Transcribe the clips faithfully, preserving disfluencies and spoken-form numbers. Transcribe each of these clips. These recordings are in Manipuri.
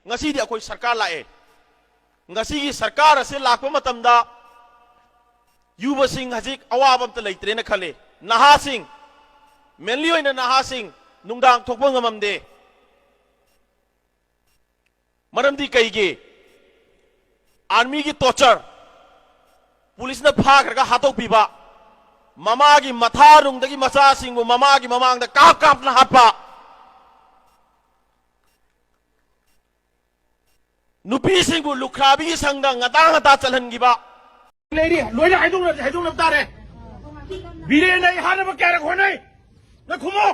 ꯉꯁꯤꯗꯤ ꯑꯩꯈꯣꯏ ꯁꯔꯀꯥꯔ ꯂꯥꯛꯑꯦ꯫ ꯉꯁꯤꯒꯤ ꯁꯔꯀꯥꯔ ꯑꯁꯤ ꯂꯥꯛꯄ ꯃꯇꯝꯗ ꯌꯨꯕꯁꯤꯡ ꯍꯧꯖꯤꯛ ꯑꯋꯥꯕ ꯑꯝꯇ ꯂꯩꯇ꯭ꯔꯦꯅ ꯈꯜꯂꯦ꯫ ꯅꯍꯥꯁꯤꯡ, mainly ꯑꯣꯏꯅ ꯅꯍꯥꯁꯤꯡ ꯅꯨꯡꯗꯥꯡ ꯊꯣꯛꯄ ꯉꯝꯃꯝꯗꯦ꯫ ꯃꯔꯝꯗꯤ ꯀꯩꯒꯤ? ꯑꯥꯔꯃꯤꯒꯤ torture, ꯄꯨꯂꯤꯁꯅ ꯐꯥꯈ꯭ꯔꯒ ꯍꯥꯠꯇꯣꯛꯄꯤꯕ, ꯃꯃꯥꯒꯤ ꯃꯊꯥꯔꯨꯡꯗꯒꯤ ꯃꯆꯥꯁꯤꯡꯕꯨ ꯃꯃꯥꯒꯤ ꯃꯃꯥꯡꯗ ꯀꯥꯞ ꯀꯥꯞꯅ ꯍꯥꯠꯄ, ꯅꯨꯄꯤꯁꯤꯡꯕꯨ ꯂꯨꯈ꯭ꯔꯥꯕꯤꯒꯤ ꯁꯪꯗ ꯉꯇꯥ ꯉꯇꯥ ꯆꯠꯍꯟꯈꯤꯕ꯫ ꯂꯩꯔꯤ, ꯂꯣꯏꯅ ꯍꯥꯏꯗꯣꯛꯅ-, ꯍꯥꯏꯗꯣꯛꯅꯕ ꯇꯥꯔꯦ꯫ ꯕꯤꯔꯦꯟꯅ ꯑꯩ ꯍꯥꯠꯅꯕ ꯀꯌꯥꯔꯛ ꯍꯣꯠꯅꯩ꯫ ꯅ ꯈꯨꯝꯃꯣ꯫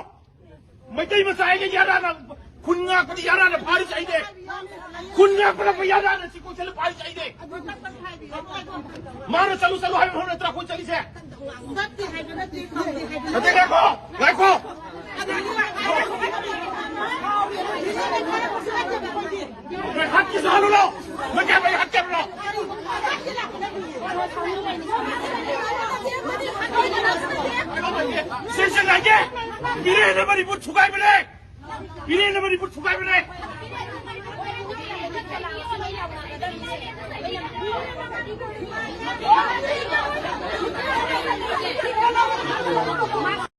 ꯃꯩꯇꯩ ꯃꯆꯥ ꯑꯩꯒ ꯌꯥꯔꯥꯅ, ꯈꯨꯟ ꯉꯥꯛꯄꯗꯤ ꯌꯥꯔꯥꯅ ꯐꯥꯔꯤꯁꯦ ꯑꯩꯅꯦ꯫ ꯈꯨꯟ ꯉꯥꯛꯄꯅ ꯌꯥꯔꯥꯅ ꯁꯤ ꯀꯣꯏꯆꯠꯂ ꯐꯥꯔꯤꯁꯦ ꯑꯩꯅꯦ꯫ ꯃꯥꯅ ꯆꯠꯂꯨ ꯆꯠꯂꯨ ꯍꯥꯏꯕ ꯃꯐꯝ ꯅꯠꯇ꯭ꯔꯥ ꯑꯩꯈꯣꯏ ꯆꯠꯂꯤꯁꯦ? ꯅꯠꯇꯦ, ꯉꯥꯏꯈꯣ, ꯉꯥꯏꯈꯣ꯫ ꯅꯣꯏ ꯍꯥꯠꯀꯦꯁꯨ ꯍꯥꯠꯂꯨ ꯂꯥꯎ꯫ ꯅꯣꯏ ꯀꯌꯥꯝ ꯂꯩ ꯍꯥꯠꯀꯦ ꯍꯥꯏꯕꯅꯣ? ꯁꯦ, ꯁꯦ, ꯉꯥꯏꯒꯦ꯫ ꯕꯤꯔꯦꯟꯅ ꯃꯅꯤꯄꯨꯔ ꯊꯨꯒꯥꯏꯕꯅꯦ꯫ ꯕꯤꯔꯦꯟꯅ ꯃꯅꯤꯄꯨꯔ ꯊꯨꯒꯥꯏꯕꯅꯦ꯫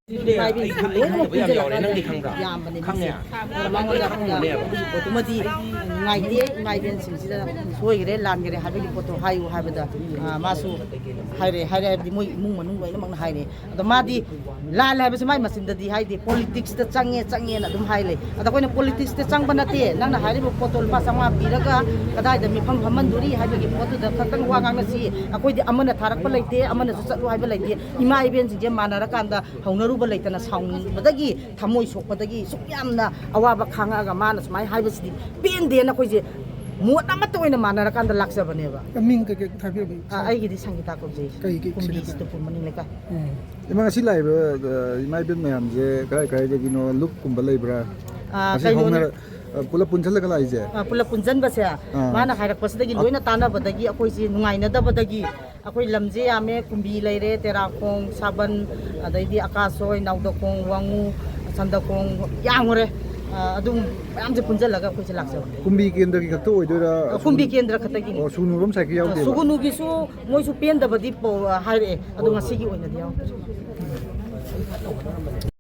ꯑꯩ ꯈꯪ-, ꯑꯩ ꯈꯪꯗꯕ ꯌꯥꯝ ꯌꯥꯎꯔꯦ꯫ ꯅꯪꯗꯤ ꯈꯪꯕ꯭ꯔꯥ? ꯌꯥꯝꯕꯅꯦ ꯈꯪꯉꯦ꯫ ꯃꯤꯁꯦ꯫ ꯑꯗ ꯃꯉꯣꯟꯗ ꯈꯪꯕꯅꯦꯕ꯫ ꯄꯣꯠꯇꯨꯃꯗꯤ ꯅꯨꯡꯉꯥꯏꯇꯦ, ꯏꯃꯥ ꯏꯕꯦꯟꯁꯤꯡꯁꯤꯗ ꯁꯣꯏꯈ꯭ꯔꯦ, ꯂꯥꯟꯈ꯭ꯔꯦ ꯍꯥꯏꯕꯒꯤ ꯄꯣꯠꯇꯣ ꯍꯥꯏꯌꯨ ꯍꯥꯏꯕꯗ, ꯑ, ꯃꯥꯁꯨ ꯍꯥꯏꯔꯦ, ꯍꯥꯏꯔꯦ ꯍꯥꯏꯕꯗꯤ ꯃꯣꯏ ꯏꯃꯨꯡ ꯃꯅꯨꯡ ꯂꯣꯏꯅꯃꯛꯅ ꯍꯥꯏꯔꯦ꯫ ꯑꯗꯣ ꯃꯥꯗꯤ ꯂꯥꯜꯂꯦ ꯍꯥꯏꯕꯁꯦ ꯃꯥꯏ ꯃꯆꯤꯟꯗꯗꯤ ꯍꯥꯏꯗꯦ, politics ꯇ ꯆꯪꯉꯦ, ꯆꯪꯉꯦꯅ ꯑꯗꯨꯝ ꯍꯥꯏ ꯂꯩ꯫ ꯑꯗꯣ ꯑꯩꯈꯣꯏꯅ politics ꯇ ꯆꯪꯕ ꯅꯠꯇꯦ, ꯅꯪꯅ ꯍꯥꯏꯔꯤꯕ ꯄꯣꯠꯇꯣ ꯂꯨꯄꯥ ꯆꯥꯝꯃꯉꯥ ꯄꯤꯔꯒ ꯀꯗꯥꯏꯗ ꯃꯤꯐꯝ ꯐꯝꯍꯟꯗꯣꯔꯤ ꯍꯥꯏꯕꯒꯤ ꯄꯣꯠꯇꯨꯗ ꯈꯛꯇꯪ ꯋꯥ ꯉꯥꯡꯅꯁꯤ꯫ ꯑꯩꯈꯣꯏꯗꯤ ꯑꯃꯅ ꯊꯥꯔꯛꯄ ꯂꯩꯇꯦ, ꯑꯃꯅꯁꯨ ꯆꯠꯂꯨ ꯍꯥꯏꯕ ꯂꯩꯇꯦ꯫ ꯏꯃꯥ ꯏꯕꯦꯟꯁꯤꯡꯁꯦ ꯃꯥꯟꯅꯔꯀꯥꯟꯗ ꯍꯧꯅꯔꯨꯕ ꯂꯩꯇꯅ ꯁꯥꯎꯅꯤꯡꯕꯗꯒꯤ, ꯊꯃꯣꯏ ꯁꯣꯛꯄꯗꯒꯤ ꯁꯨꯛ ꯌꯥꯝꯅ ꯑꯋꯥꯕ ꯈꯥꯡꯉꯛꯑꯒ ꯃꯥꯅ ꯁꯨꯃꯥꯏꯅ ꯍꯥꯏꯕꯁꯤꯗꯤ ꯄꯦꯟꯗꯦꯅ ꯑꯩꯈꯣꯏꯁꯦ ꯃꯣꯠ ꯑꯃꯠꯇ ꯑꯣꯏꯅ ꯃꯥꯟꯅꯔꯀꯥꯟꯗ ꯂꯥꯛꯆꯕꯅꯦꯕ꯫ ꯃꯤꯡ ꯀꯩꯀꯩ ꯊꯥꯕꯤꯔꯝꯃꯤ? ꯑ, ꯑꯩꯒꯤꯗꯤ ꯁꯪꯒꯤꯇꯥ ꯀꯧꯖꯩ꯫ ꯀꯩ, ꯀꯩ ꯀꯨꯝꯕꯤ ꯁꯤꯗ? ꯁꯤꯇꯄꯨꯔ ꯃꯅꯤꯡ ꯂꯩꯀꯥꯏ꯫ ꯎꯝ꯫ ꯏꯃꯥ, ꯉꯁꯤ ꯂꯥꯛꯏꯕ, ꯑ, ꯏꯃꯥ ꯏꯕꯦꯟ ꯃꯌꯥꯝꯁꯦ ꯀꯗꯥꯏ ꯀꯗꯥꯏꯗꯒꯤꯅꯣ? ꯂꯨꯞꯀꯨꯝꯕ ꯂꯩꯕ꯭ꯔꯥ? ꯑ, ꯉꯁꯤ ꯀꯩꯅꯣꯅꯤ꯫ ꯍꯧꯅꯔ-, ꯑ, ꯄꯨꯂꯞ ꯄꯨꯟꯁꯤꯜꯂꯒ ꯂꯥꯛꯏꯁꯦ? ꯑ, ꯄꯨꯂꯞ ꯄꯨꯟꯁꯤꯟꯕꯁꯦ, ꯑ꯫ ꯃꯥꯅ ꯍꯥꯏꯔꯛꯄꯁꯤꯗꯒꯤ ꯑ- ꯂꯣꯏꯅ ꯇꯥꯟꯅꯕꯗꯒꯤ ꯑꯩꯈꯣꯏꯁꯤ ꯅꯨꯡꯉꯥꯏꯅꯗꯕꯗꯒꯤ ꯑꯩꯈꯣꯏ ꯂꯝꯁꯦ ꯌꯥꯝꯃꯦ, ꯀꯨꯝꯕꯤ ꯂꯩꯔꯦ, ꯇꯦꯔꯥꯈꯣꯡ, ꯁꯥꯕꯟ, ꯑꯗꯩꯗꯤ ꯑꯀꯥꯁꯣꯏ, ꯅꯥꯎꯗꯈꯣꯡ, ꯋꯥꯉꯨ, ꯁꯟꯗꯈꯣꯡ, ꯌꯥꯝꯈ꯭ꯔꯦ꯫ ꯑ, ꯑꯗꯨꯝ ꯃꯌꯥꯝꯁꯦ ꯄꯨꯟꯁꯤꯜꯂꯒ ꯑꯩꯈꯣꯏꯁꯦ ꯂꯥꯛꯆꯕꯅꯤ꯫ ꯀꯨꯝꯕꯤ ꯀꯦꯟꯗ꯭ꯔꯒꯤ ꯈꯛꯇ ꯑꯣꯏꯗꯣꯏꯔꯥ? ꯑ, ꯀꯨꯝꯕꯤ ꯀꯦꯟꯗ꯭ꯔ ꯈꯛꯇꯒꯤꯅꯤ꯫ ꯑꯣ, ꯁꯨꯒꯅꯨꯔꯣꯝ ꯁꯥꯏꯠꯀꯤ ꯌꯥꯎꯗꯦꯕ? ꯁꯨꯒꯅꯨꯒꯤꯁꯨ ꯃꯣꯏꯁꯨ ꯄꯦꯟꯗꯕꯗꯤ ꯄꯧ-, ꯍꯥꯏꯔꯛꯑꯦ, ꯑꯗꯣ ꯉꯁꯤꯒꯤ ꯑꯣꯏꯅꯗꯤ ꯌꯥꯎꯗ꯭ꯔꯦ꯫